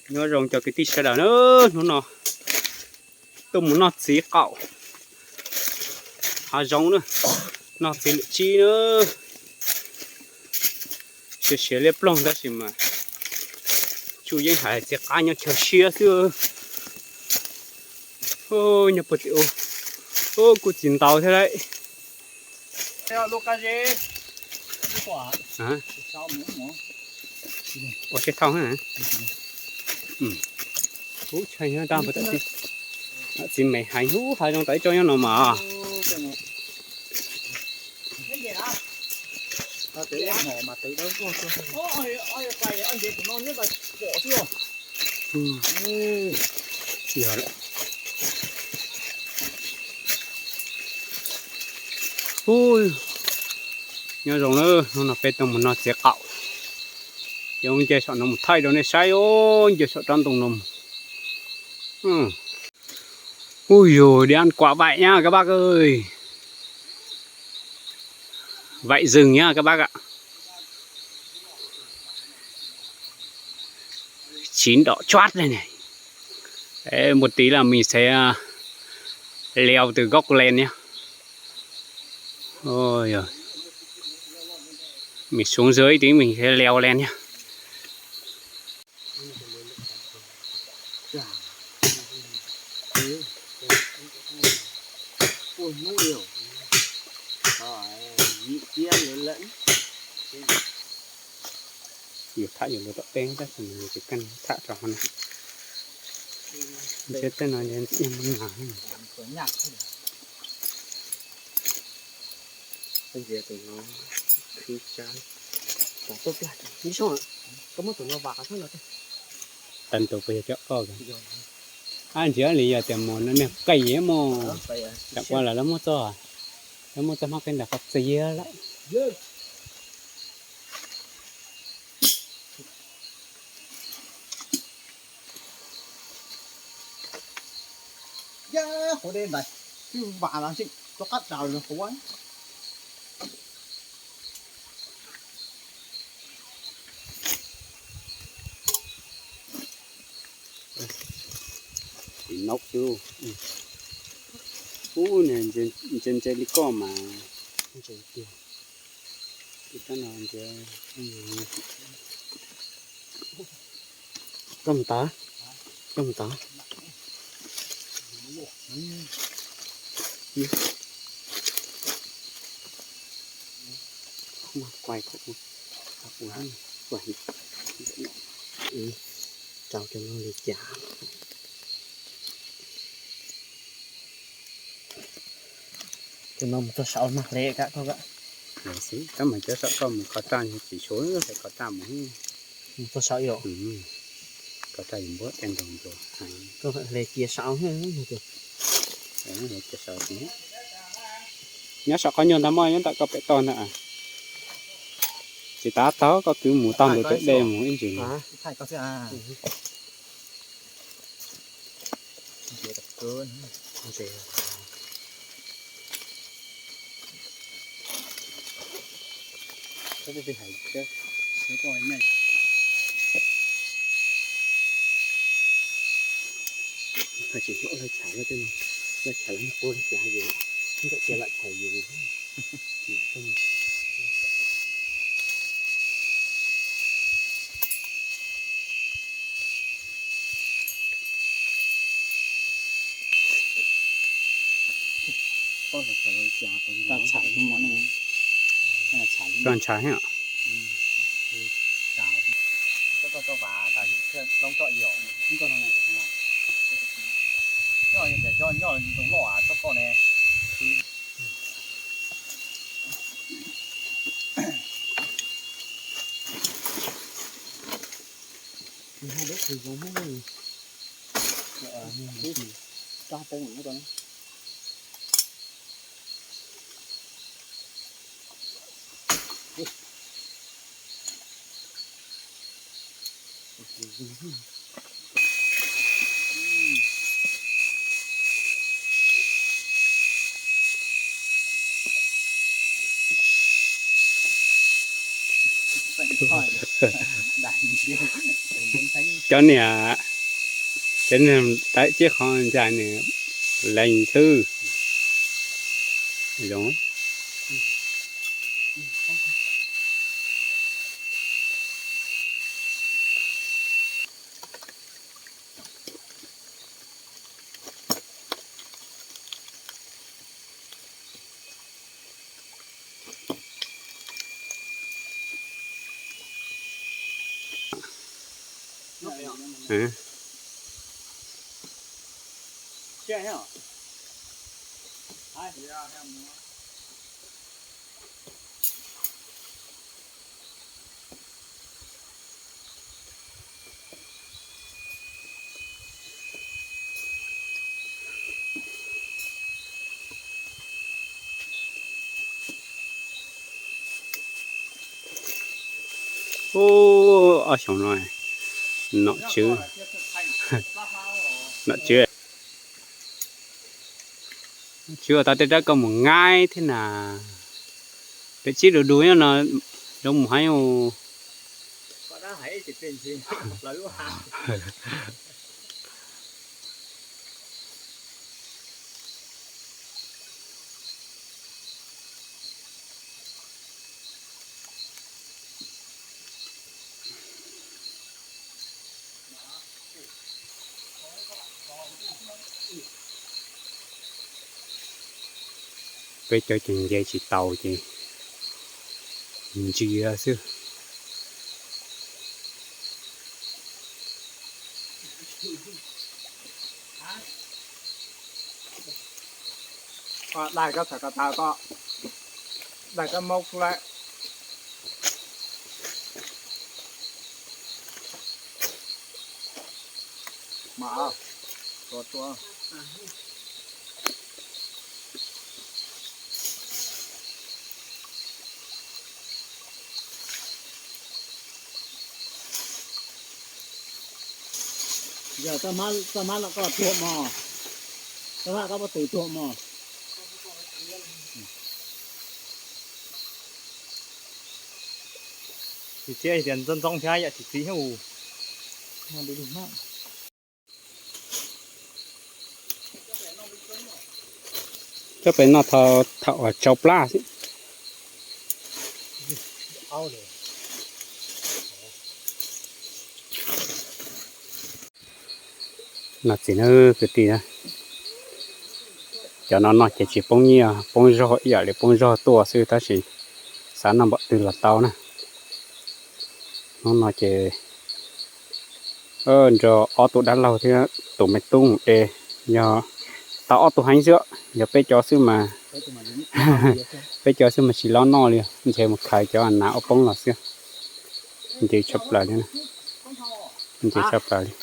Nyob zoo cov kwv tij sawv daws na, hnub no tuaj mus noj txiv qaum hav zoov na, noj txiv lwm tsib na. Siav siav liab ploog tab sis mas Tsuj yeej hais txiv qab nyob chaw siab xwb. Nyob puag tim ub kuj txiv ntau thiab lauj. Ua seb thauj na. Ub, tshaj nyob dab npawg tam txiv, txiv me heev, ub, hav zoov tau ib tsob nyob no mas. Yog lawm. Ub, nyob zoo na, hnub no peb tuaj mus noj txiv qaum. Ces mus nce saum no mus thaij rau nej saib os, nce saum rab ntoo no mus. Ui yus, đi ăn quả vải nha các bác ơi. Vải rừng nha các bác ạ. Chín đỏ chót đây này. Đấy, một tí là mình sẽ, à, leo từ gốc lên nhé. Ôi giời. Mình xuống dưới tí mình sẽ leo lên nhé. Yus tham yus lub tom teb tab sis yus tsis kam tham rau hauv no. Ntshe tej no ntshe ntxim nyuaj mas. Ntxias tus no khwv tsab, tom tuaj plag ib sob, koj muab tus no vas qhov thoob los. Tag tus puas yog cov koj? Ab, ntsia li yog tias mus no niag qis mus, tam ua lawm lawv muab txoj, lawv muab txoj hmab qib ntawd qhov txias lawm. Yab, quav deb ntais, twb vam los tseem rov qab daws los quav. Noj xwb. Ub, ntse ntse li koj mas. Ntse tiag. Koj mus tod, koj mus tod. Rau cov no li cas? Cov no mus txog saud mas hle koj. Xwb, tab mas cov saum koj mus qhov raj tsis suav, qhov raj mus. Mus txog saud yom. Qhov raj yus npuab tej nrog ntua. Koj hle cia saud. Nyob saum qhov nyuag ntag mog, nyob ntawm koj pem toj ntag. Tsis tas tau, koj kwv mus tau ntawm tej dej mus ib ntsis. Tsis hlub lawv chav, lawv chav lawv quaj lawv chav yus, ntawm cia lam chav yus. Koj ntshav heev. Cov niam, cov niam tawm ciaj qhov ntsa nws lees xwb. Zoo. Ub, ob xyoos no nom tswv, nom tswv, tswv ua tau tej rab koj mus nqaib thiab na. Peb tsib du du nyob no, zoo mus heev. Peb cov ces nce tsis tau ces ntsia xwb. Daig koj txhais ko taw koj, daig koj maub xwb lawm. Mas, tua tua. Yog txoj hmab no koj tuag mog, txoj hmab koj pob tw tuag mog. Tsis txiv tias ntxoov ntxoov thiab yam tsis txiv thiab us. Coj pem no thaum uas tsau plab xwb. No txiv na kwv tij na, cov no noj ces tsis poob nyiaj poob zog, ib yam li poob zog tuaj xwb tab sis xav noj npaum twg los tau na. Hnub no ces nrog ob tug dab laug thiab tus me tub mus de, yog tau ob tug heev xwb, yog peb cov xwb mas, peb cov xwb mas tsis lob noj li, ntshe mus khaws cov nas ua poob los xwb. Ntse tshaj plaws li, ntse tshaj plaws li.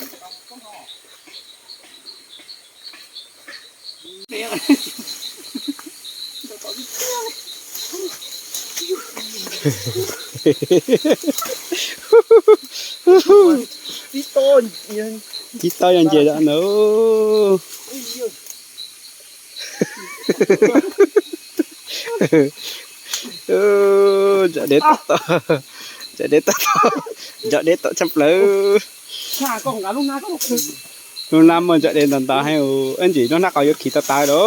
Tib tob yog ntses no. Ntsa deb tom, ntsa deb tom, ntsa deb tom tshaj plaws. Lub nab muaj ntsa deb ntau ntau heev, ib ntsis lub hnab qau yuav khi tau taw lawm.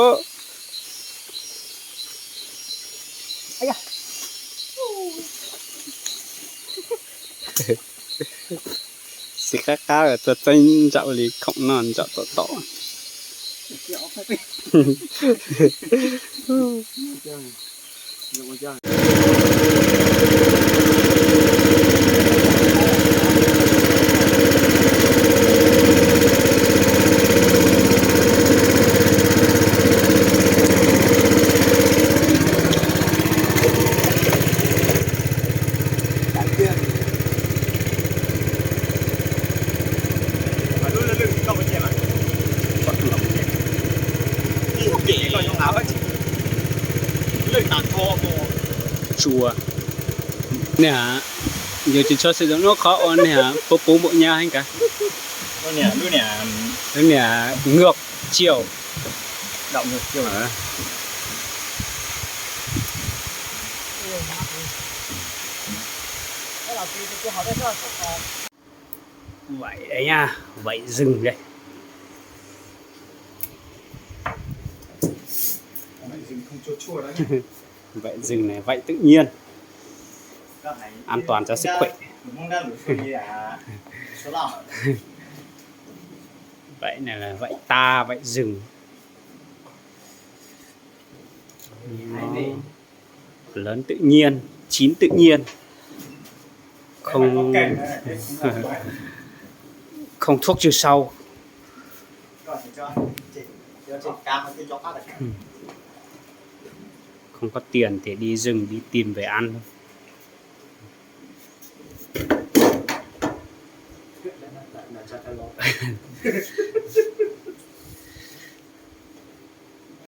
Xis qab qab txog txeeb ntsaum li khoom noj ntsaum tom tom. Tsua. Niam, yus tsis tshua xwm txheej lub qhov uas niam puv puv npaum nyab heev kawg. Lub niam ngọk ciau. Vảy đây nha, vảy rừng đây. Vảy rừng này, vảy tự nhiên. An toàn cho sức khỏe. Vảy này là vảy ta, vảy rừng. Nó lớn tự nhiên, chín tự nhiên. Không, không thuốc trừ sâu. Không có tiền thì đi rừng đi tìm về ăn thôi.